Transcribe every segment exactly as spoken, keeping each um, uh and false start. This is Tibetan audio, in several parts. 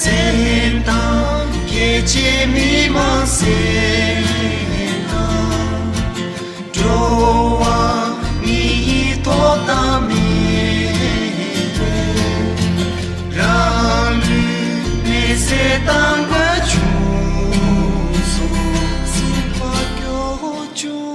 སེམས་དང་སྐྱེ་མཆེད་མི་མང་སེམས་དང་། འགྲོ་བ་མི་ཡི་ཐོབ་ཐང་མེད་པས། རང་ལུས་མེར་སྲེག་བཏང་དགོས་བྱུང་སོང་། སེམས་པ་སྐྱོ་བྱུང་།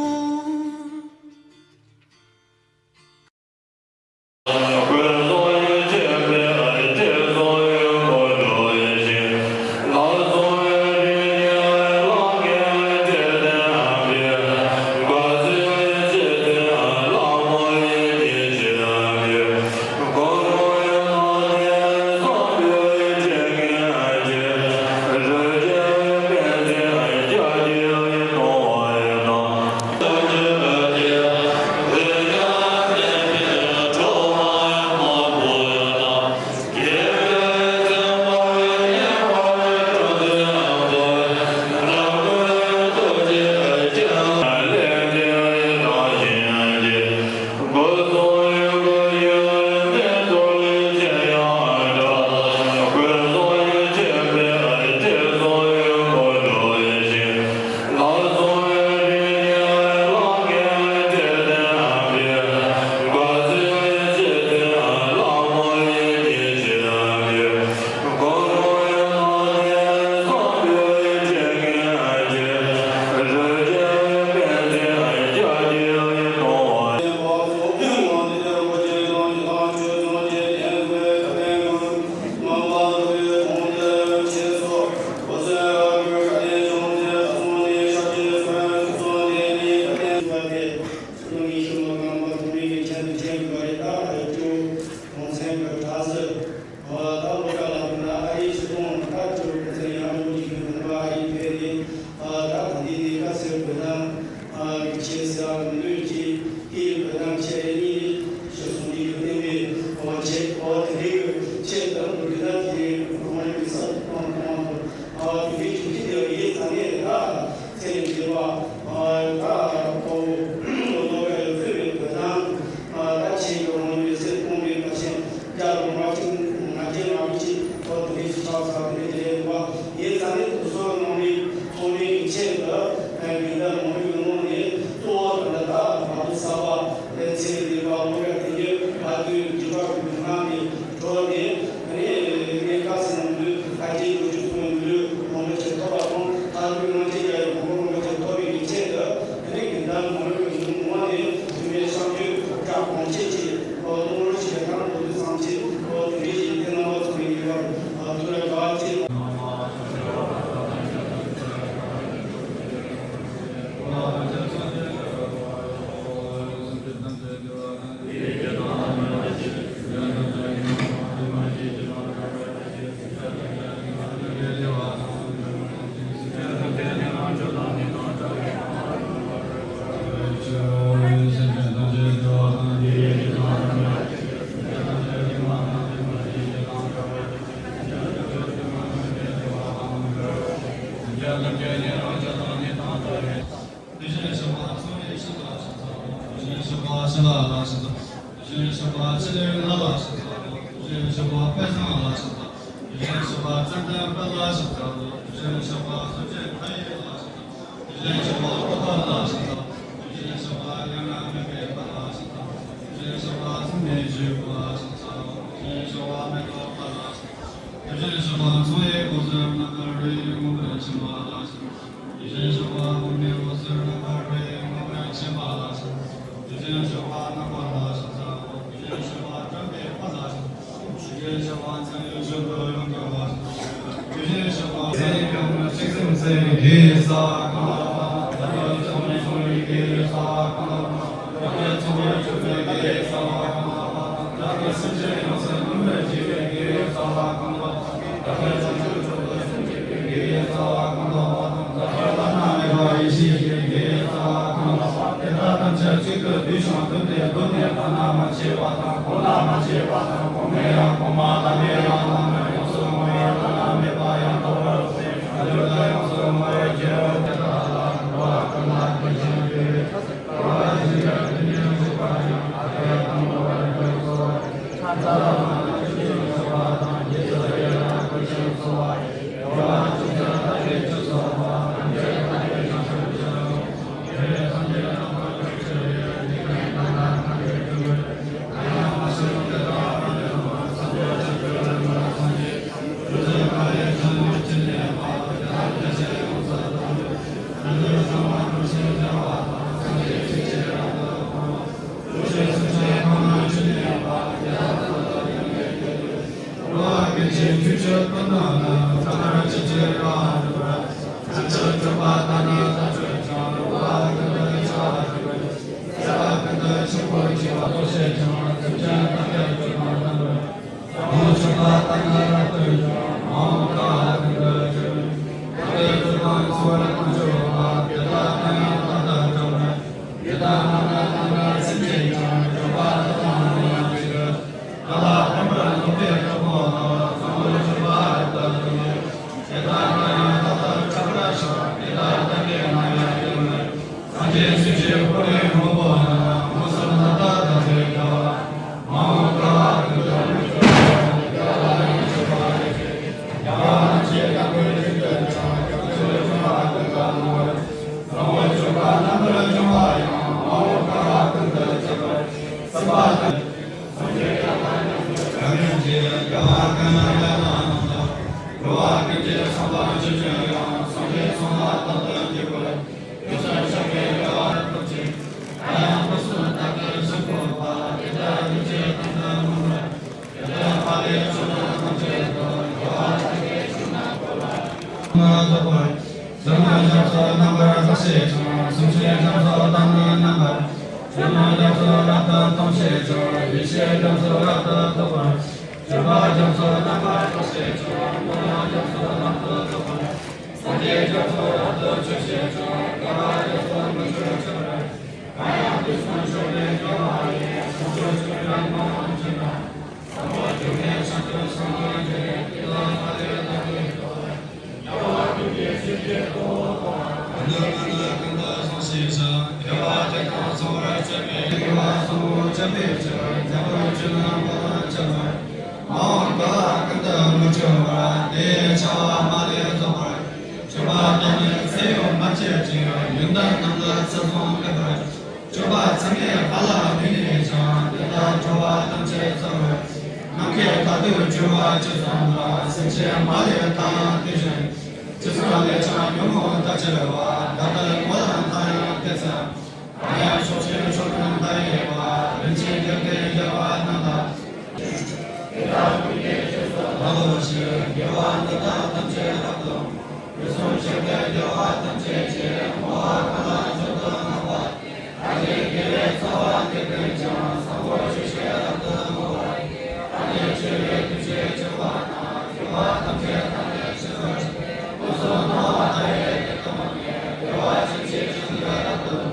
ལ་སོགས་པ། ཟབ་མོ་སྐྱབས་སུ་རྣམ་པར་རྟོག་བྱེད་ཅིང་། གསུང་ཆེན་སྐྱབས་སུ་བདག་ནི་རྣམ་པར། ཆོས་སྐྱབས་སུ་རབ་ཏུ་གཏོང་བྱེད་ཅིང་། ཡེ་ཤེས་སྐྱབས་སུ་རབ་ཏུ་རྟོགས་པར། སྤྱོད་པ་སྐྱབས་སུ་རྣམ་པར་རྟོག་བྱེད་ཅིང་། སྨོན་ལམ་སྐྱབས་སུ་རབ་ཏུ་རྟོགས་པར། སངས་རྒྱས་སྐྱབས་སུ་རབ་ཏུ་སྤྱོད་བྱེད་ཅིང་། བསྐལ་པ་སྐྱབས་སུ་མི་འཆོར་སྤྱད་པར། གང་ཡང་དུས་གསུམ་མཆོད་པའི་དགེ་བ་ཡིས། བྱང་ཆུབ་སྤྱོད་པའི་མ་ལུས་འཇོམས་པ། སྤྱོད་པ་ཚད་མེད་ཕ་ལ་མི་གནས་ཀྱང་། དེ་དག་འགྲོ་བ་ཐམས་ཅད་ཚོལ་བའི་ཕྱིར། ནམ་མཁའི་མཐའ་དུ་འགྱུར་བ་ཅི་བསམ་པ། སེམས་ཅན་མ་ལུས་མཐའ་ཡང་དུས་བཞིན། ཇི་སྲིད་ལས་ཀྱང་ཉོན་མོངས་དག་ཕྱིར་བ། བདག་ལྟར་སྨོན་ལམ་མཐའ་ཡང་དེ་ཚེ། གང་ཡང་ཕྱོགས་བཅུའི་ཕྱོགས་དུས་མཐའ་ཡས་པ། རིན་ཆེན་རྒྱལ་པོའི་རྒྱལ་བ་རྣམས་དང་། དེ་དག་ཀུན་གྱི་རྗེས་སུ་བདག་སློབ་ཅིང་། དགེ་བ་འདི་དག་ཐམས་ཅད་རབ་ཏུ། དུས་གསུམ་གཤེགས་པའི་རྒྱལ་བ་ཐམས་ཅད་ཀྱིས། བསྔོ་བ་གང་ལ་མཛོད་དུ་གནང་བ། ལྷ་ཀྱི་དགེ་བའི་རྩ་བ་འདི་ཀུན་ཀྱང་། བཟང་པོ་ཇི་བཞིན་རབ་ཏུ་བསྔོ་བ་ཡིས། བདག་ནི་ཆོས་ཀྱི་ཐུགས་རྗེས་བསྐྱངས་པ་ན། དགེ་བ་ཐམས་ཅད་བདག་ནི་ཇི་ཙམ་བྱུང་། དངོས་སུ་སྣང་བ་མཐའ་ཡས་དེ་ལྟ་བུ་ནི། བདེ་བ་ཅན་ཞིང་གི་རབ་ཏུ་འགྲོ།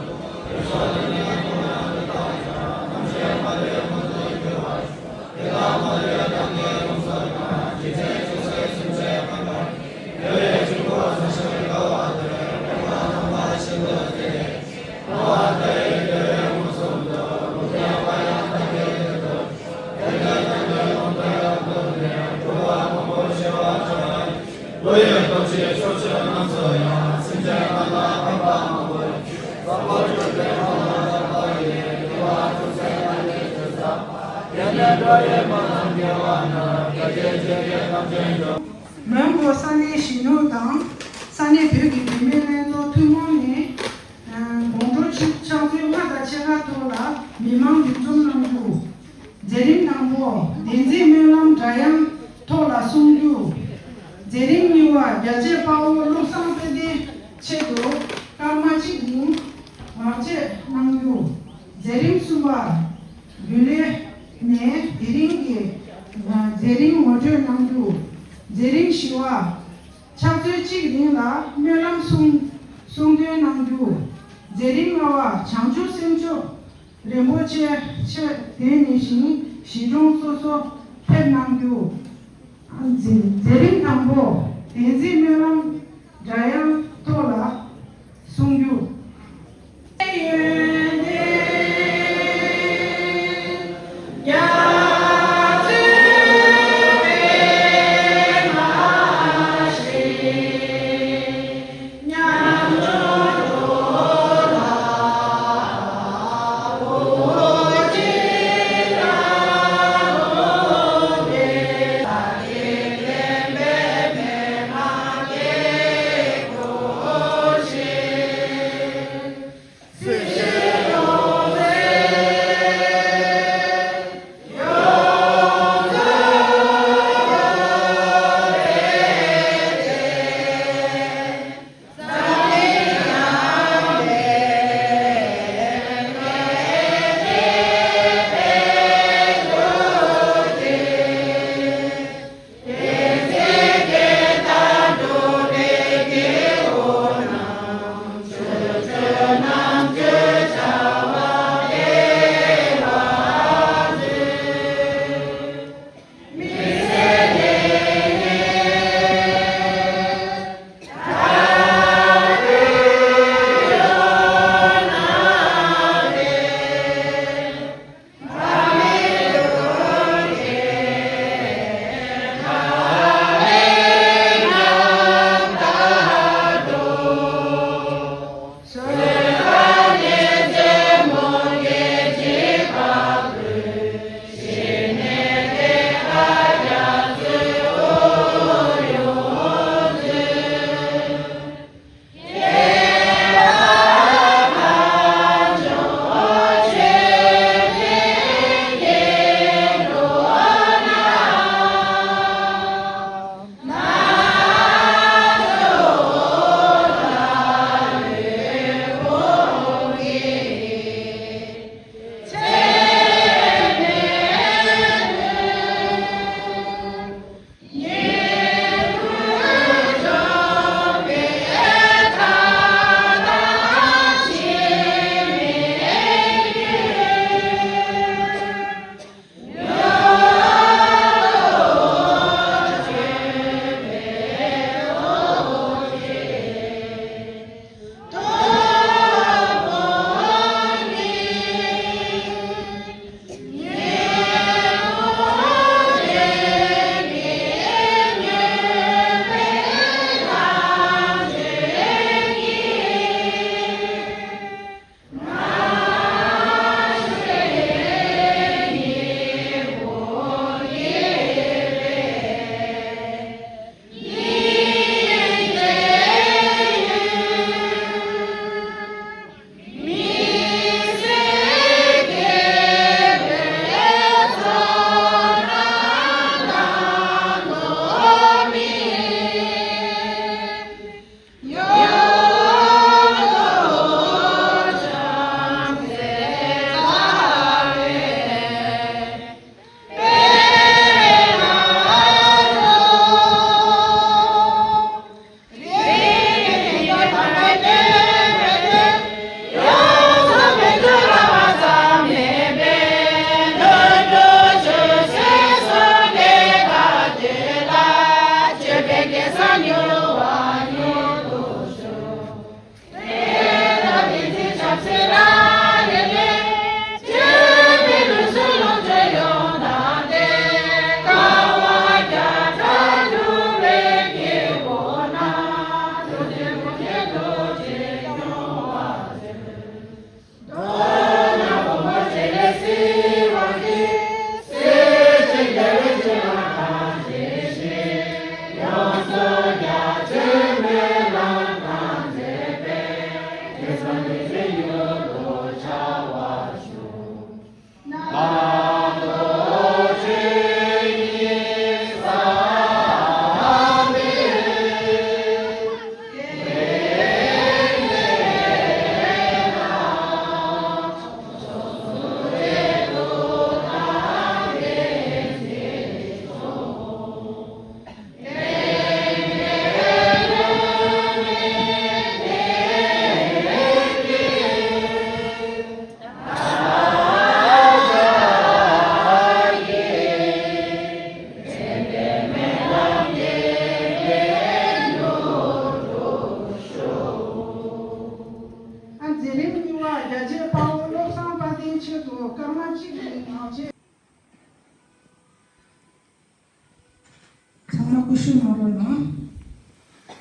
དེ་སོགས་དེ་ནི་སྟོང་ཉིད་དེ་དག་ཀྱང་། ཐམས་ཅད་མ་ལུས་མངོན་དུ་གྱུར་པར་ཤོག་དེ་དག་མ་ལུས་བདག་གིས་ཡོངས་སུ་བཟུང་། ཇི་སྲིད་ཅི་སྲིད་སེམས་ཅན་ཐམས་ཅད་ཀྱི། དེ་བས་སྤྱི་བོར་གཟིགས་ཤིང་དགའ་བ་དེར། སྙན་པ་དམ་པ་ཤིན་ཏུ་བརྩེ་བས། བསྔོ་བ་མཐའ་ཡས་དེ་བས་མངོན་སུམ་དུ། ལུང་བསྟན་པ་ཡང་བདག་གིས་དེ་ལྟར་ཤོག་དེ་ནས་བསྟན་པའི་ལུང་དུ་ཡང་བཀོད་ནས། འགྲོ་བ་མང་པོར་སྐྱེ་བ་སྤྲད་པ་ཡི། བློ་ཡི་སྟོབས་ཀྱིས་ཕྱོགས་བཅུ་རྣམས་སུ་ཡང་། སེམས་ཅན་རྣམས་ལ་ཕན་པ་མང་པོ་ཡོང་། བཟང་པོ་སྤྱོད་པའི་དཔལ་ལ་འཕགས་པ་ཡི། དགེ་བ་ཅུང་ཟད་བླ་མེད་ཅིག་བསགས་པ། དེ་ནས་འགྲོ་བའི་དམག་རྣམས་བརྒྱལ་བ་ན། བདག་གིས་བྱས་པའི་ཐམས་ཅད་འགྲོ། མོན་གྷོ་ས་གནས་གཞིས་ནོར་དང་ས་གནས་བོད་ཀྱི་བུད་མེད་ལྷན་ཚོགས་ཐུན་མོང་ནས། དགོང་དྲོ་ཕྱི་ཕྱག་ཚོད་ལྔ་དང་ཕྱེད་ཀ་ཐོག་ལ་མི་མང་འདུ་འཛོམས་གནང་རྒྱུ། མཛད་རིམ་དང་པོ། བདེན་ཚིག་སྨོན་ལམ་སྒྲ་དབྱངས་ཐོག་ལ་གསུང་རྒྱུ། མཛད་རིམ་གཉིས་པ། རྒྱལ་གཅེས་དཔའ་བོ་བློ་བཟང་དཔལ་ལྡན་ཆེད་དུ་སྐར་མ་གཅིག་རིང་ངག་བཅད་གནང་རྒྱུ། མཛད་རིམ་གསུམ་པ། རྒྱུན་ལས་ནས་དེ་རིང་གི་མཛད་རིམ་ངོ་སྤྲོད་གནང་རྒྱུ། མཛད་རིམ་བཞི་པ། ཕྱག་ཚོད་གཅིག་རིང་ལ་སྨོན་ལམ་གསུང་གསུང་འདོན་གནང་རྒྱུ། མཛད་རིམ་ལྔ་པ། བྱང་ཆུབ་སེམས་མཆོག་རིན་པོ་ཆེ་ཆེད་དོན་ནི་ཞིང་གཞིས་གྲོང་སོ་སོ་ཕེབས་གནང་རྒྱུ། མཛད་མཛད་རིམ་དང་པོ། བདེན་ཚིག་སྨོན་ལམ་སྒྲ་དབྱངས་ཐོག་ལ་གསུང་རྒྱུ།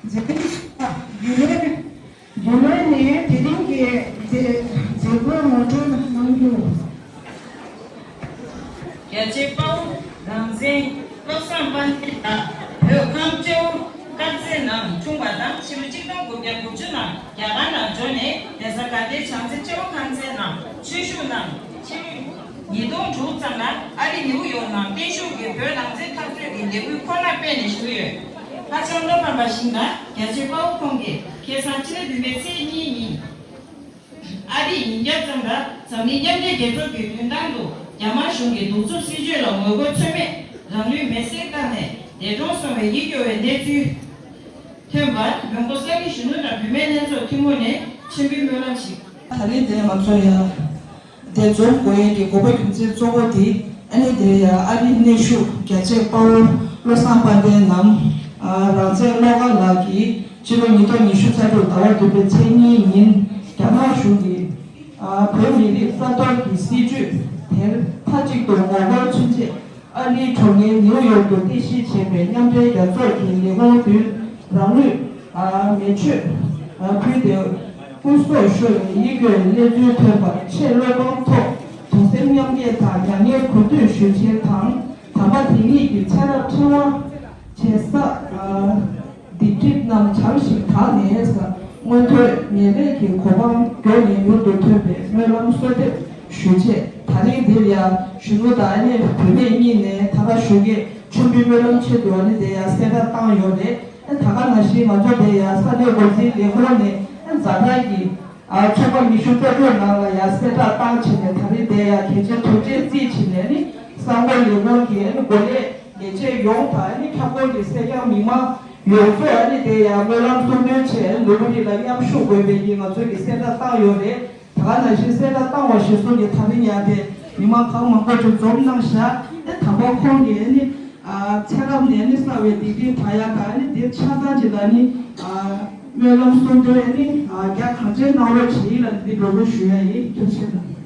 མཛད་རྗེས་རྒྱུན་ལས་རྒྱུན་ལས་ནས་དེ་རིང་གི་མཛད་མཛད་སྒོ་ངོ་སྤྲོད་གནང་རྒྱུ། རྒྱལ་གཅེས་དཔའ་བོ་རང་བཙན་བློ་བཟང་དཔལ་ལྡན་ལགས་བོད་ཁམས་སྤྲེའུ་དཀར་མཛེས་ནང་འཁྲུངས་པ་དང་ཕྱི་ལོ་གཅིག་སྟོང་དགུ་བརྒྱ་དགུ་བཅུ་ནང་རྒྱ་གར་ནང་འབྱོར་ནས་གདན་ས་དགའ་ལྡན་བྱང་རྩེ་སྤྲེའུ་དཀར་མཛེས་ནང་ཆོས་ཞུགས་གནང་། ཕྱི་ལོ་ཉིས་སྟོང་དྲུག་ཙམ་ལ་ཨ་རི་ནིའུ་ཡོག་ནང་བརྟན་བཞུགས་ཀྱིས་བོད་རང་བཙན་འཐབ་རྩོད་ཀྱི་ལས་འགུལ་ཁོ་ནར་སྤེལ་ནས་བཞུགས་ཡོད། ཧ་ཅང་བློ་ཕམ་པ་ཞིག་ལ་རྒྱལ་གཅེས་དཔའ་བོ་ཁོང་གིས་ཁ་སང་ཕྱི་ཟླ་བདུན་པའི་ཚེས་གཉིས་ཉིན། ཨ་རིའི་ཉིན་རྒྱབ་ཙམ་ལ་འཛམ་གླིང་མཉམ་འབྲེལ་རྒྱལ་ཚོགས་ཀྱི་མདུན་ཐང་དུ་རྒྱ་དམར་གཞུང་གི་གདུག་རྩུབ་སྲིད་བྱུས་ལ་ངོ་རྒོལ་ཚོད་མེད་རང་ལུས་མེར་སྲེག་བཏང་ནས་འདས་གྲོངས་སོང་བའི་ཡིད་སྐྱོ་བའི་གནས་ཚུལ་ཐོན་པར་མོན་གྷོ་ས་གནས་གཞོན་ནུ་དང་བུད་མེད་ལྷན་ཚོགས་ཐུན་མོང་ནས་མཆིམས་ཕུའི་སྨོན་ལམ་ཞིག་ད་རིང་དེ་ང་ཚོ་ཡང་། དེ་འཛོམས་དགོས་ཡས་ཀྱི་དགོས་པ་རྒྱུ་མཚན་གཙོ་བོ་དེ་ཨ་ནི་དེ་ཡང་ཨ་རིའི་གནས་བཞུགས་རྒྱལ་གཅེས་དཔའ་བོ་བློ་བཟང་དཔལ་ལྡན་ནམ། ཨ། རང་བཙན་བློ་དགའ་ལགས་ཀྱིས་ཕྱི་ལོ་ཉིས་སྟོང་ཉི་ཤུ་རྩ་དྲུག་ཟླ་བ་བདུན་པའི་ཚེས་གཉིས་ཉིན་རྒྱ་ནག་གཞུང་གིས། ཨ། བོད་མི་རིགས་རྩ་གཏོར་གྱི་སྲིད་བྱུས་དེར་མཐའ་གཅིག་ཏུ་ངོ་རྒོལ་མཚོན་ཆེད། ཨ་རིའི་གྲོང་ཁྱེར་ནིའུ་ཡོག་ཏུ་རྟེན་གཞི་བྱས་པའི་མཉམ་འབྲེལ་རྒྱལ་ཚོགས་ཀྱི་ལས་ཁུངས་མདུན་རང་ལུས། ཨ། མེ་མཆོད། ཨ། ཕུལ་ཏེ་སྐུ་སྲོག་ཤོར་བའི་ཡིད་སྐྱོ་བའི་གནས་ཚུལ་ཐོན་པར་ཆེས་བློ་ཕམ་ཐོག་གདུང་སེམས་མཉམ་སྐྱེད་དང་མྱ་ངན་གུས་འདུད་ཞུ་མཁན་དང་དམ་པ་དེ་ཉིད་ཀྱི་ཚེ་རབས་ཕྲེང་བ་བྱེད་ས། ཨ། སྡིག་སྒྲིབ་རྣམས་བྱང་ཞིང་དག་ནས་ཟེར། མངོན་མཐོའི་ཉེར་ལེན་གྱི་གོ་འཕང་མགྱོགས་ནས་མྱུར་དུ་ཐོན་པའི་སྨོན་ལམ་གསོལ་འདེབས་ཞུ་ཆེད་ད་རིང་འདིར་ཡང་གཞོན་ནུ་དང་ཨ་ནེ་བུད་མེད་གཉིས་ནས་ད་ག་གཞོན་སྐྱེས་མཆོད་འབུལ་སྨོན་ལམ་ཆེད་དུ་ཨ་ནེ་དེ་ཡང་གསལ་བསྒྲགས་བཏང་ཡོད་རེད། ཨ། ད་ག་ནང་བཞིན་ང་ཚོ་དེ་ཡང་ས་གནས་འགོ་འཛིན་ལས་ཁུངས་ནས་ཨ་འཛམ་བུ་གླིང་གི། ཨ། ཚོགས་པ་ཉི་ཤུ་རྩ་དྲུག་ནང་ལ་ཡང་གསལ་བསྒྲགས་བཏང་བྱས་ནས་ད་རིང་དེ་ཡང་གལ་ཆེ་དོན་ཆེན་བརྩིས་བྱས་ནས་ནི་གསར་འགོད་ལས་ཁུངས་ཀྱི་ཨ་ནི་འགོ་ལས་ལས་བྱེད་ཡོངས་དང་ཨ་ནི་ཁྱབ་ཁོངས་ཀྱི་གསན་མཁན་མི་མང་ཡོངས་ཚོ་ཨ་ནི་དེ་ཡང་སྨོན་ལམ་གསུང་འདོན་ཆེད་ལུམ་བི་ནི་ལ་མཉམ་ཞུགས་དགོས་པའི་གི་ང་ཚོ་གི་གསལ་བསྒྲགས་བཏང་ཡོད་རེད། ད་ག་ནང་བཞིན་གསལ་བསྒྲགས་བཏང་བ་གཞིར་བཟུང་གི་ད་རིང་ཡང་དེ་མི་མང་གང་མང་པོ་ཅིག་འཛོམས་གནང་ཤག་ཨེ། དམ་པ་ཁོང་གིས་ཨ་ནི། ཨ། ཚེ་རབས་ནས་ཨ་ནི་བསགས་པའི་སྡིག་སྒྲིབ་དག་ཡ་དང་ཨ་ནི་དེ་ཆ་ཚང་ཅིག་ལ་ནི། ཨ། སྨོན་ལམ་གསུང་འདོན་ཨ་ནི། ཨ། རྒྱ་གང་ཆེ་གནང་རོགས་བྱེད་ཡིན་ལ་འདི་འགྲོ་སྒོ་ཞུ་ཡ་ཡིན། ཐུགས་རྗེ་གནང་།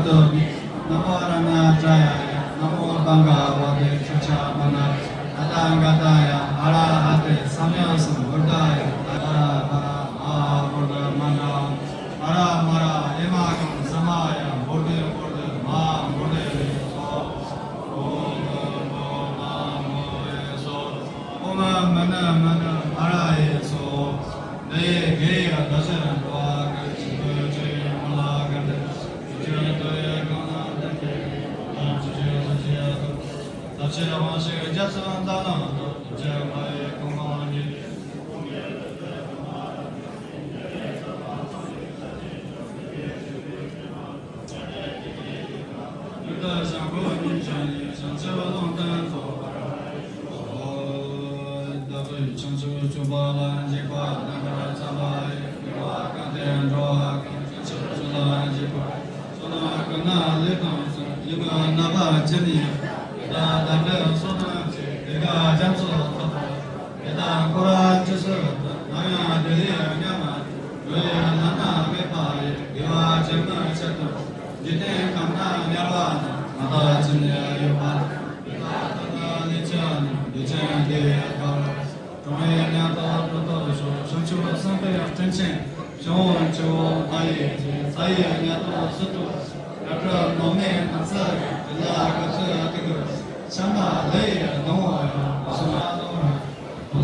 ནམ་མོ་རཏྣ་ཏྲ་ཡ། ནམ་མོ་གངྒཱ་བ་དེ་ཤྭ་ཀྱ་མ་ན། ཏ་ཐཱ་ག་ཏཱ་ཡ། ཨ་ར་ཧ་ཏེ་སམྱཀ་སཾ་བུདྡྷཱ་ཡ། ཨ་ར་ཧ་ར་མ་ཧཱ་བོ་དྷི་མ་ཎ་ཨ་ར་མ་ར་ཨེ་མ་ཀཾ་ས་མ་ཡ། བོ་དྷི་བོ་དྷི་མ་ཧཱ་བོ་དྷེ་སྭཱ་ཧཱ། ཨོཾ་བོ་དྷོ་ན་མོ་ཡེ་སྭཱ་ཧཱ། ཨོཾ་མ་ཎི་མ་ཎི་མ་ར་ཡེ་སྭཱ་ཧཱ། ད་ཡེ་གེ་ཡ་ད་ཤ་ར་ཏྭ་ཀ་ཅི་ཀ་ཅི་མ་ལ་ཀ་ཏ། བདག་བསྐྱེད་བྱང་ཆུབ་སྤྱོད་པ་ལ་འཇུག་པ། རྣམ་པར་འཚམས་པ་ཡི་དགེ་བ་གང་དེ་འགྲོ་བ་གང་བྱང་ཆུབ་སྤྱོད་ལ་འཇུག་པ། བསོད་ནམས་ཀུན་ལ་ལེགས་བཏང་ཕྱིར། ཡིད་ཀྱི་རྣམ་པར་ཅི་ནུས་པ། དེ་དག་བདག་འདྲའི་བསོད་ནམས་ཀྱིས། དེ་དག་རྒྱ་མཚོ་ལྟ་བུར་བར། དེ་དག་འཁོར་བ་འཁྱིལ་བྱེད་དུ། ནམ་ཡང་བདེ་ལེགས་མྱ་ངན་ལས། འགྲོ་བའི་ལམ་སྣ་མེད་པ་ཡི། དགེ་བ་ཇི་སྙེད་ཆེད་དུ། འཇིག་རྟེན་ཁམས་ན་དམྱལ་བ་ན། མ་དག་ཅི་ནས་ཡོད་པ། དེ་དག་ཐོབ་ནས་ལེགས་སྤྱད་ནས། ལུས་ཅན་བདེ་བའི་མཐའ་ཡས། གྲོང་བའི་མྱང་འདས་ཐོབ་ཐོབ་ཤོག། བྱང་ཆུབ་སེམས་དཔའི་སྤྲིན་ཆེན། ཇོ་བོ་ཇོ་བོ་མ་ཡི་བྱེད། ས་ཡི་མྱང་འདས་སུ་ཐོབ། རབ་ཏུ་མང་མིན་ནགས་ཚལ་གྱི། དེ་ལ་གབ་ཚིག་དེ་ཀར་ཤར། ཤམ་བྷ་ལ་ཡི་སྡོང་བོ་ཡང་། ཕུན་སུམ་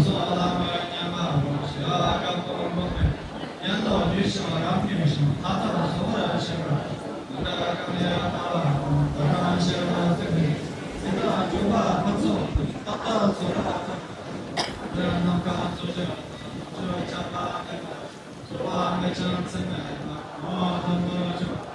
ཚོགས་པའི་ཉམས་པ་སྦོམ། ཞི་བ་དཀར་པོ་འབུམ་པའི། གཡང་ལོ་བསྡུས་ཤིང་རབ་མྱུར་ཞིང་། མཐའ་དག་གཟུགས་པོར་ཤར་བ། ནམ་མཁའ་གང་ལས་དག་པ་ཀུན། དག་དང་ཤར་བ་སྲིད་པའི། སྲིད་དང་འཇུག་པ་ཕུན་ཚོགས་ཀུན། རྟག་ཏུ་གཟུགས་པོ་ལ་ཐིམ་པ། ནམ་མཁའ་མཚོ་བཞིན་དུ། ཕྱོགས་ཁྱབ་པ་ཀུན་ཏུ། རྫོགས་པ་མེད་ཅིང་ཚད་མེད་པ། མ་འོངས་ལྷུན་པོར་གྱུར་པ།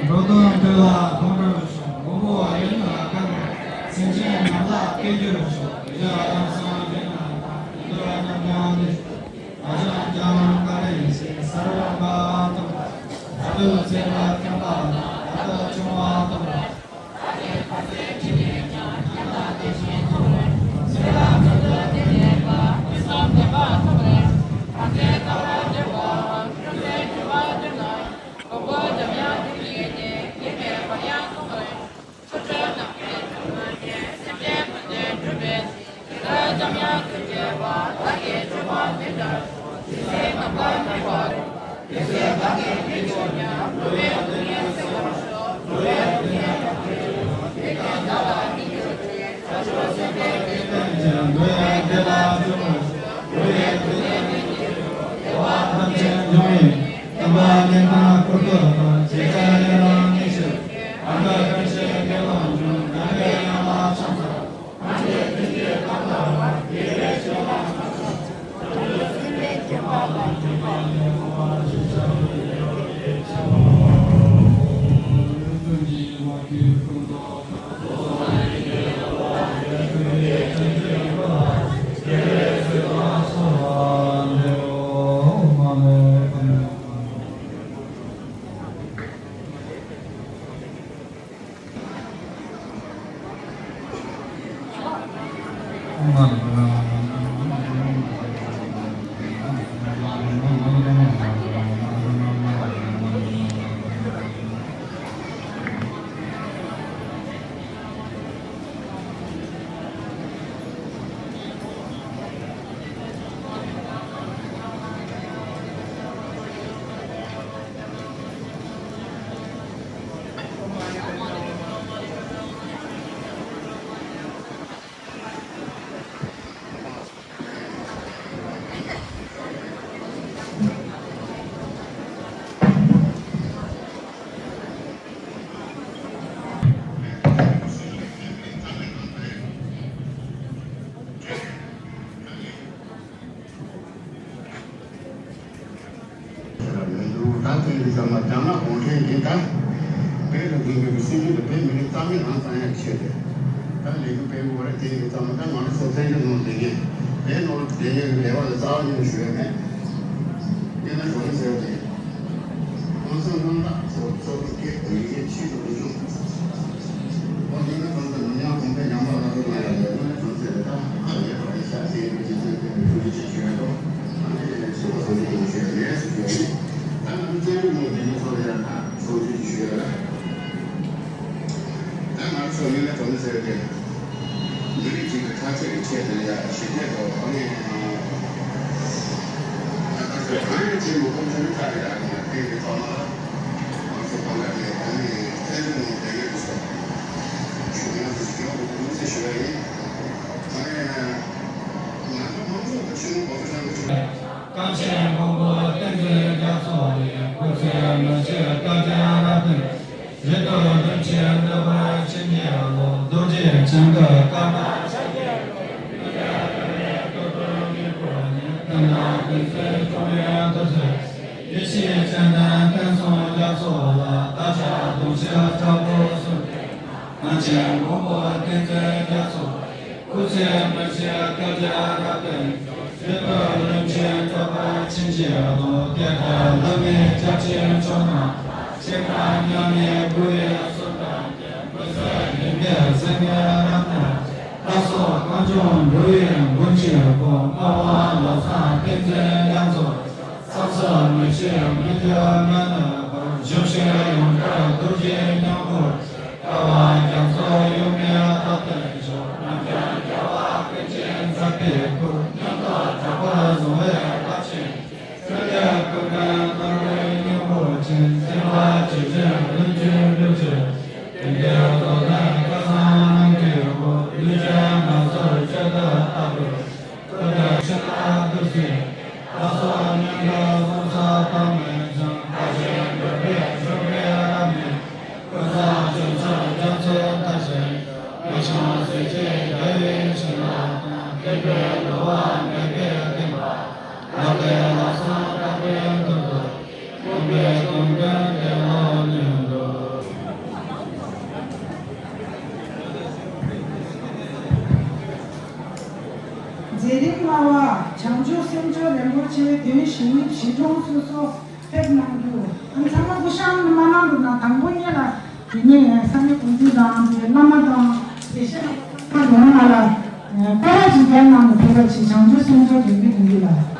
འགྲོ་དོན་ཀུན་ལ་མཐོང་གྲོལ་ཤོག། མགོན་པོ་ཡིད་ནི་དགའ་བར། སེམས་ཅན་རྣམས་ལ་སྐྱོན་གྱུར་ཤོག། ཡ་ཡང་སང་ཡིན་ན་ཡོད་ན་ཀྱང་ནི། ཨ་ཅང་ཀྱང་ཀ་རེ་ཡིན་ཞེས་སརྦ་བ་ཏུ། ད་དུ་ཚེ་ལ་ཁྱབ་པ་དང་། ད་དུ་བྱུང་བ་དང་། ཚོགས་ཡིན་ཙང་མ་རྒྱ་ནག་གུང་ཁྲན་གྱིས་ད་བོད་ལ་འཛིན་དགོས་པའི་སྲིད་ཇུས་དེ་བོད་མི་རིགས་རྩ་མེད་རང་བཏང་ཡག་ཆེད་དུ་ད་ལས་འགུལ་སྤེལ་དགོས་རེད། དེ་ཡིན་ཙང་མ་ད་ང་ཚོ་བཙན་བྱོལ་ནང་བསྡད་མཁན་བོད་ནང་ལ་བསྡད་མཁན་གྱི་ལས་བ་ལ་རྩ་བ་ཉིད་ནས་ཞུ་ཡ་མེད། ཡིན་ན་གཞུང་ཟེར་བ་དེ། ༸གོང་ས་༸གོང་ཐག་ཚོ་གཙོ་བོ་སྐད་དོན་གྱི་ཆེད་དུ་རུ་ཆུང་། ཨོ་དེ་ནི་ཁོང་ཚོ་ནམ་ཡང་གོང་འཕེལ་ཉམས་པ་ལ་སོགས་ལ་ཡང་ཡོད་ན་ཁོང་ཚོས་ད་ཧ་ལས་པ་དེ་ཤ་ཟེར་ཡོད་པའི་རྒྱུ་མཚན་བརྟེན་ནས་ཐུགས་རྗེ་ཆེ་ཞུ་ཡ་དང་ཨ་ནི་སུ་བ་སོང་ཡོད་ཞུ་ཡ་ལས་སུ་ཞུ་ཡ་ཡིན། ད་ང་ཚོ་བཙན་བྱོལ་ནང་བསྡད་མཁན་ཚོ་ལ་ཡང་ད་སོང་ཞུ་ཞུ་ཡ་ལ། ད་ང་ཚོ་ཡིན་ན་གྲོང་ཚོ་ཟེར་ཏེ། མི་རིགས་གཅིག་གི་ཁ་ཆེ་གི་ཆེད་དུ་ཡ་ཞི་བདེ་དང་ཨ་ནི། ད་ལྟ་ཚོ་གང་ཡང་བྱེད་མི་ཐུབ་ཚུལ་ཁ་རེ་ཡ་ང་དེ་གི་ཐོག་མ་ང་ཚོ་གང་ག་དེ་ཨ་ནི་བཙན་བྱོལ་ནང་བསྡད་ཡོད་དུ་སོང་ཞུ་ང་ཚོ་ཞུ་ཡོང་དུ་མི་ཚེ་ཞུ་ཡ་ཡིན། ཨ་ནི་ང་ཚོ་མང་ཚོགས་ཀྱི་ཆེད་དུ་གོ་ས་ཤང་གི་ཆེད་དུ། རྐང་ཆེན་མགོན་པོ་བསྟན་འཛིན་རྒྱ་མཚོ་ཡི་སྐུ་ཚེ་མི་ཤིགས་བསྐལ་བརྒྱར་རབ་བརྟན། རེ་དོགས་རིན་ཆེན་འདོད་པ་ཆེན་གྱི་བློ། རྡོ་རྗེ་འཆང་གི་བཀའ་དང་། ཡེ་ཤེས་སྤྱན་ལྡན་བསྟན་སྲུང་རྒྱ་མཚོ་ལ། བདག་ཅག་གདུང་ཤུགས་དྲག་པོས་གསོལ། རྐང་ཆེན་མགོན་པོ་བསྟན་འཛིན་རྒྱ་མཚོ། སྐུ་ཚེ་མི་ཤིགས་བསྐལ་བརྒྱར་རབ་བརྟན། རེ་དོགས་རིན་ཆེན་འདོད་པ་ཆེན་གྱི་བློ། གཏེར་སྟོན་བླ་མའི་སྐྱབས་ཆེན་མཆོག་རྣམས། ཆེ་ཁ་མཉམ་མེད་སྐུ་ཡི་གསུང་དང་། མི་ཟད་ལྡན་པའི་སེམས་ཉིད་རབ་གནས། བདག་སོགས་གངས་ལྗོངས་འགྲོ་བའི་མགོན་གྱི་བུ། ལྔ་པ་ལམ་བཟང་བསྟན་འཛིན་རྒྱ་མཚོ། ས་ཚོགས་མི་ཤིགས་མི་འགྱུར་མི་ནུབ་པར། གཞོམ་ཞིང་ཡོངས་གྲགས་རྡོ་རྗེའི་སྙིང་པོར། དགའ་བ་རྒྱ་མཚོ་གཡོ་མེད་རབ་བརྟན་མཆོག་རྣམ་རྒྱལ་རྒྱལ་བ་ཀུན་མཁྱེན་ཟབ་པའི་སྐུ། མྱུར་དུ་དྲག་པོར་བཟུང་བའི་རླབས་ཆེན། ཆོས་རྒྱལ་ཀུན་ལྡན་དམར་པོའི་སྙིང་པོ་ཅན། བསྟན་པ་ཇི་བཞིན་རིམ་བཞིན་འགྲུབ་ཕྱིར། དེང་གི་རྡོར་གདན་བཀའ་གསང་རྣམས་ཀྱི་སྐུ། ལུས་ཅན་ངལ་གསོར་བཅོས་ཏེ་བཏབ་པའི། བཀའ་དང་ཆོས་ལ་ཐུགས་བརྩེ། བདག་སོགས་མྱུར་དུ་ལྷུང་བཟེད་དང་མི་འབྱུང་། བརྟན་ཅིང་གྲུབ་པའི་འབྱུང་པོའི་རབ་གནས། ཀུན་བཟང་སྤྱོད་མཆོག་རྒྱ་མཚོའི་བཀའ་བཞིན། རྨད་བྱུང་གཟི་བརྗིད་རྒྱལ་བའི་བྱིན་རླབས་དང་། བསྟན་པའི་འགྲོ་བ་མེས་པོའི་བསྟན་པ། རབ་བརྟན་ལམ་བཟང་དམ་པའི་མདུན་དུ། མངོན་པའི་གདུང་ཀུན་བདེ་བླག་མྱུར་འགྲུབ། མཛད་རིམ་ལྔ་པ་བྱང་ཆུབ་སེམས་མཆོག་རིན་པོ་ཆེ་དོན་བཞི་ཉིད་གཞིས་གྲོང་སོ་སོ་ཕེབས་གནང་རྒྱུ། ཨ་ཚང་མ་སྐུ་ཤ་མ་གནང་འདུག་ན་དང་པོ་ཉིད་ལ་དེ་ནས་ས་གནས་དགོན་སྡེ་དང་དེ་བླ་མ་དང་དེ་བཞིན་ལ་ཚང་མ་ཡོང་ང་ལ་སྐོར་ར་ཅིག་རྒྱབ་གནང་ནས་ཕེབས་པ་ཅིག་བྱང་ཆུབ་སེམས་མཆོག་དོན་བཞི་ཉིད་ལ།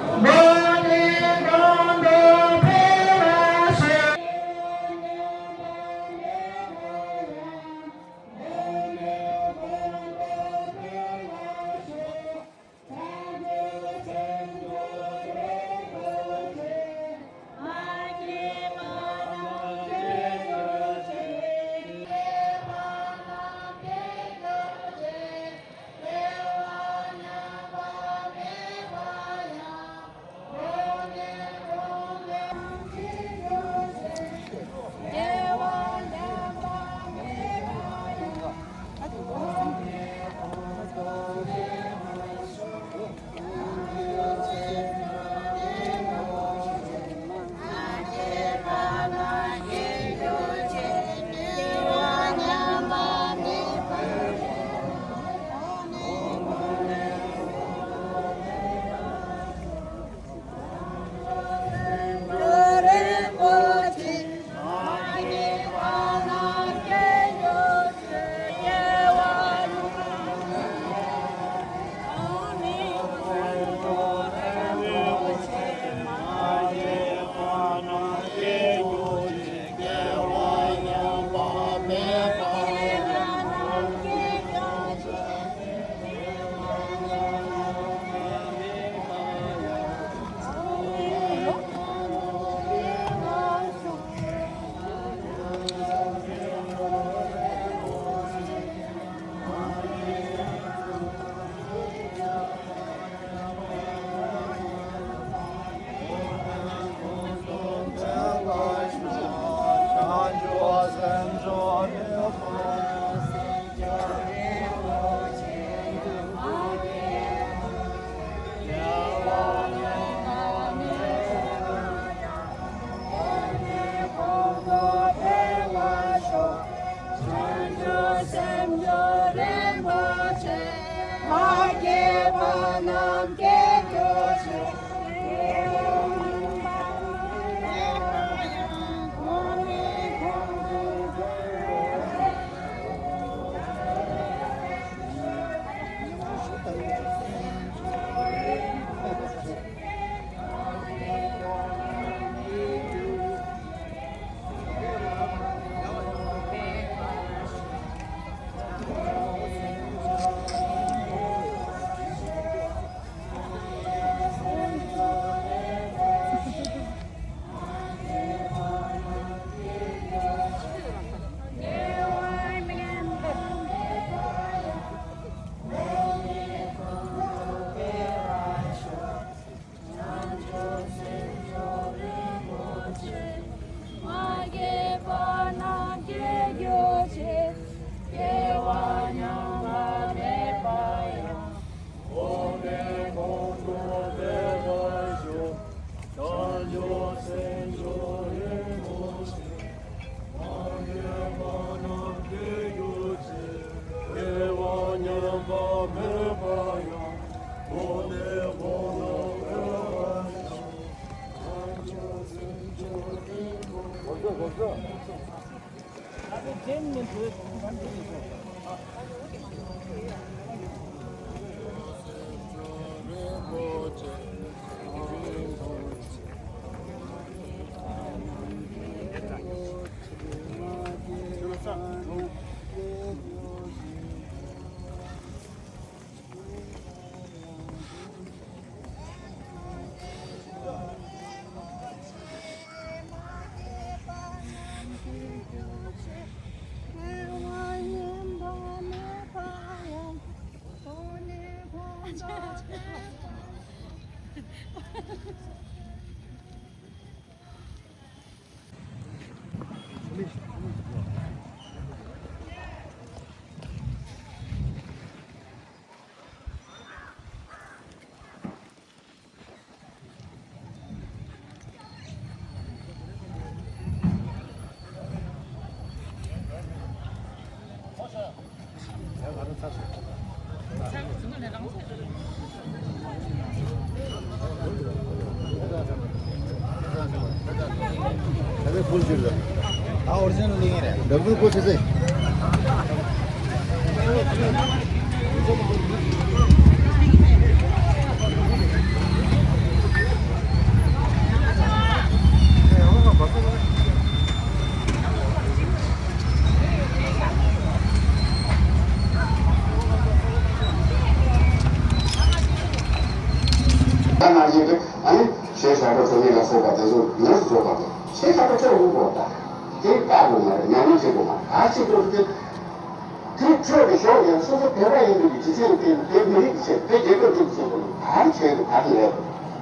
ད་ནང་བཞིན་དུ་ཨ་ནི་གཞས་ཞབས་བྲོ་འཁྲབ་མཁན་ལ་སོགས་པ་དེ་ཚོ་ཡོངས་སུ་རྫོགས་པ་དང་གཞས་ཞབས་བྲོ་འཁྲབ་དགོས་པ་དང་དེ་བཀག་དགོས་མ་རེད། ཉམས་ལེན་བྱེད་དགོས་མ་རེད། ག་ཅིག་དགོས་དེ་དེ་འཁྲབ་པའི་ཞོར་ནས་སོ་སོ་བོད་པ་ཡིན་པའི་སྤྱི་ཚོགས་སྟེང་དུ་བོད་མི་རིགས་ཀྱི་ཆེད་བོད་རྒྱལ་ཁབ་འདི་ཡི་ཆེད་དུ་ག་རེ་བྱས་ཏེ་ག་རེ་ལས་དགོས་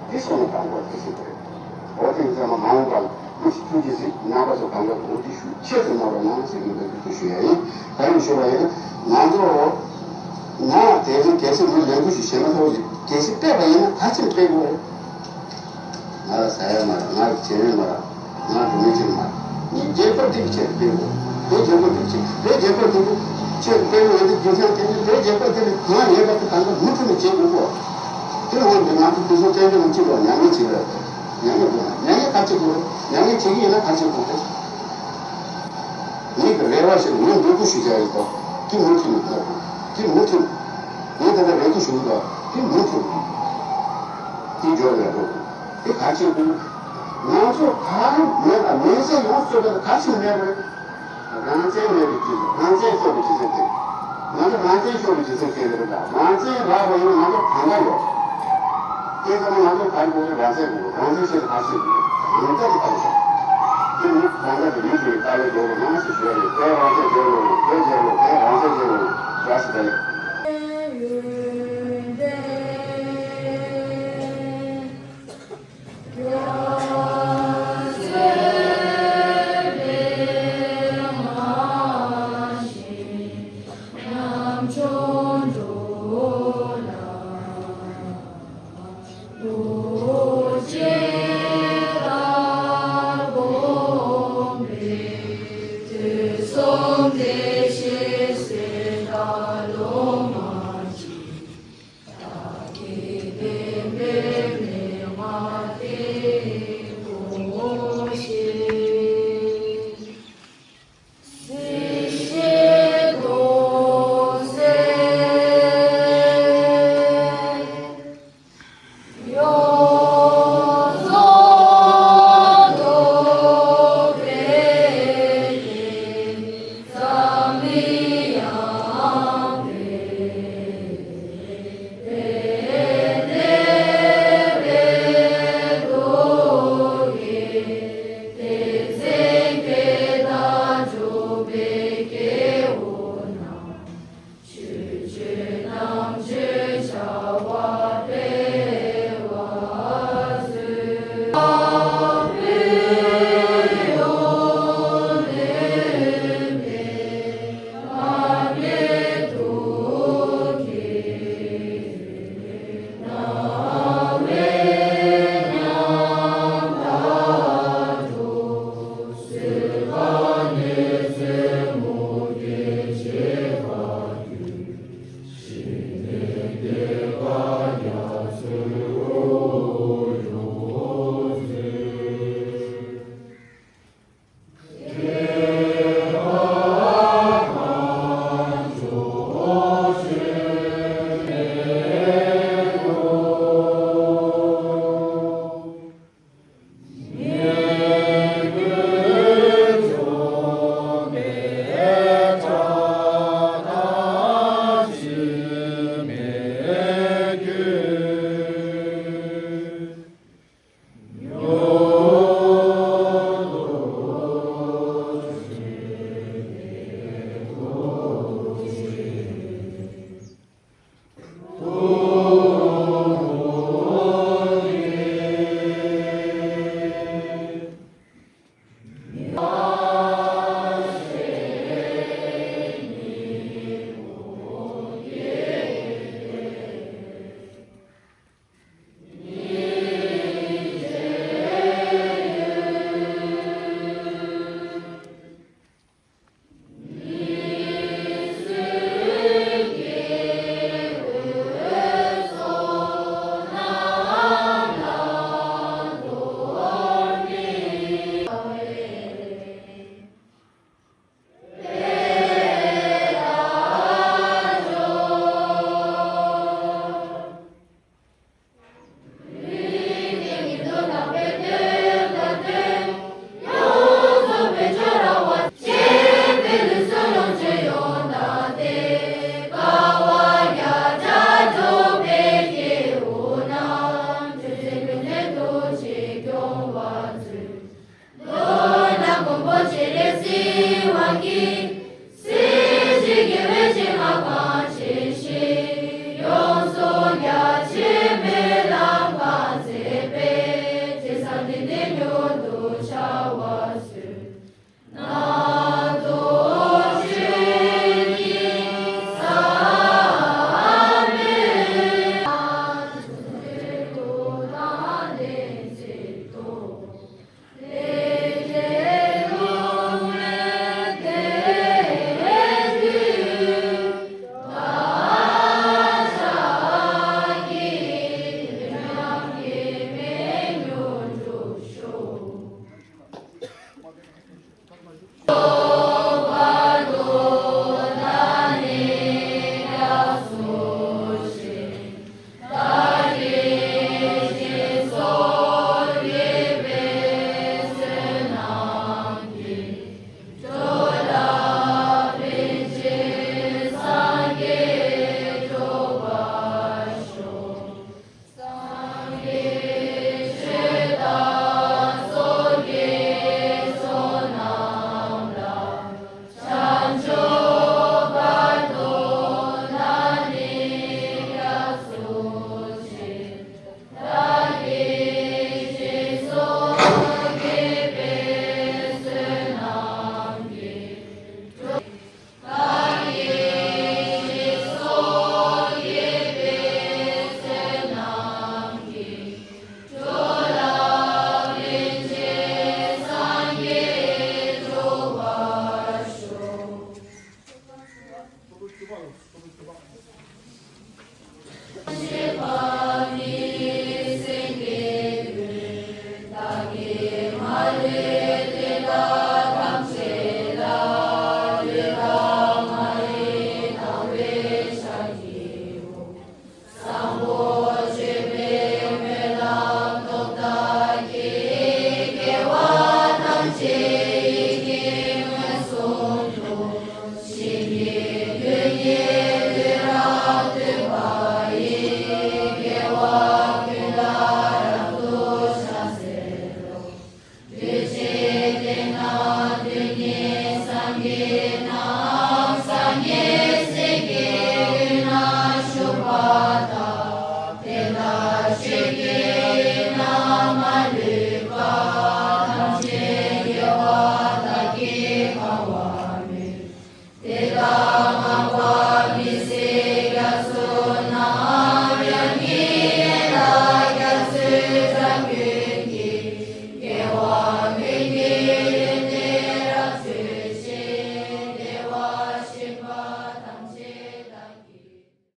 དེ་བསམ་བློ་བཏང་དགོས་དེ་ཞིག་རེད། འོ་དེ་ཚང་མ་མ་འོངས་པ་ལ་ཐུགས་རྗེ་གཟིགས། རྣམ་པ་ཚོ་གང་ག་གོ་བདེ་ཤུགས་ཆེ་ཙམ་གནང་རོགས་གནང་ཟེར་གྱི་འདུག་ཞུ་ཞུ་ཡ་ཡིན། ད་ཡིན་ཞུ་བ་ཡིན་ན་ང་ཚོ་ང་དེ་ཚོ་གལ་སྲིད་ངས་ལས་འགུལ་ཞིག་བྱེད་མ་ཐུབ་ཅིག་གལ་སྲིད་སྤེལ་བ་ཡིན་ན་ག་ཚོད་སྤེལ་དགོས་རེད། ང་ལ་ཟ་ཡ་མ་རག་ང་ལ་བྱེད་ཡ་མ་རག་ང་འགྲོ་མི་ཅིག་མ་རག་ངས་རྒྱལ་ཁབ་འདི་གི་ཆེད་དུ་སྤེལ་དགོས། བོད་རྒྱལ་ཁབ་འདི་གི་ཆེད་བོད་རྒྱལ་ཁབ་འདི་གི་ཆེད་དུ་སྤེལ་དགོས་ཡོད་དུས་རྒྱུ་མཚན་དེ་ནི་བོད་རྒྱལ་ཁབ་འདི་ལ་གང་ཡོད་པ་དེ་གང་ག་མུ་མཐུད་ནས་བྱེད་དགོས་གོ། དེ་ལ་འོན་ཏེ་ང་ཚོ་དེ་ཚོ་བཙན་བྱོལ་ནང་སྤྱི་ཚོགས་ཉམས་ལེན་བྱེད་དགོས། ཉམས་ལེན་དགོས་ན་ཉམས་ལེན་ག་ཅིག་དགོས། ཉམས་ལེན་བྱེད་ཀྱི་ཡིན་ན་ག་ཅིག་དགོས་ཏེ། ངེད་ཀྱི་རེ་བ་ཞིག་ངས་འབོད་སྐུལ་ཞུ་བྱ་ཡིན་ཏོ། དེ་མུ་མཐུད་ནས་གནང་དགོས། དེ་མུ་མཐུད། ངས་ད་ལྟ་རེ་སྐུལ་ཞུ་གི་འདུག་དེ་མུ་མཐུད། དེ་འབྱོར་ཡག་པོ། དེ་ག་ཅིག་དགོས། ང་ཚོ་གང་མེད་ལ་མེད་ཚད་ཡོངས་སུ་རྫོགས་པ་ག་ཅིག་མེད་པ་རེད། རང་བཙན་མེད་པའི་དུས་སུ་རང་བཙན་རྩོད་པའི་དུས་ཚོད་དེ། ང་ཚོ་རང་བཙན་ཤོར་བའི་དུས་ཚོད་དེ་རེད་ད། རང་བཙན་རག་པ་ཡིན་ན་ང་ཚོ་གང་ག་ཡོད། དེ་ཚོ་ང་ཚོ་ག་རེ་དགོས་རེད། རང་བཙན་དགོས། རང་བཙན་ཆེད་དུ་ག་ཚོད་དགོས་རེད། རང་བཙན་དེ་ག་རེ་ཆགས། དེ་ནི་རང་བཙན་དེ་མི་ཚོའི་ལྟ་བའི་འགྲོ་རུ་ང་ཞིག་ཞུ་ཡ་ཡོད། དེ་རང་བཙན་རྒྱལ་ལོ་རུ་དེ་རྒྱལ་ལོ་དེ་རང་བཙན་རྒྱལ་ལོ་རུ་བཀྲ་ཤིས་བདེ་ལེགས།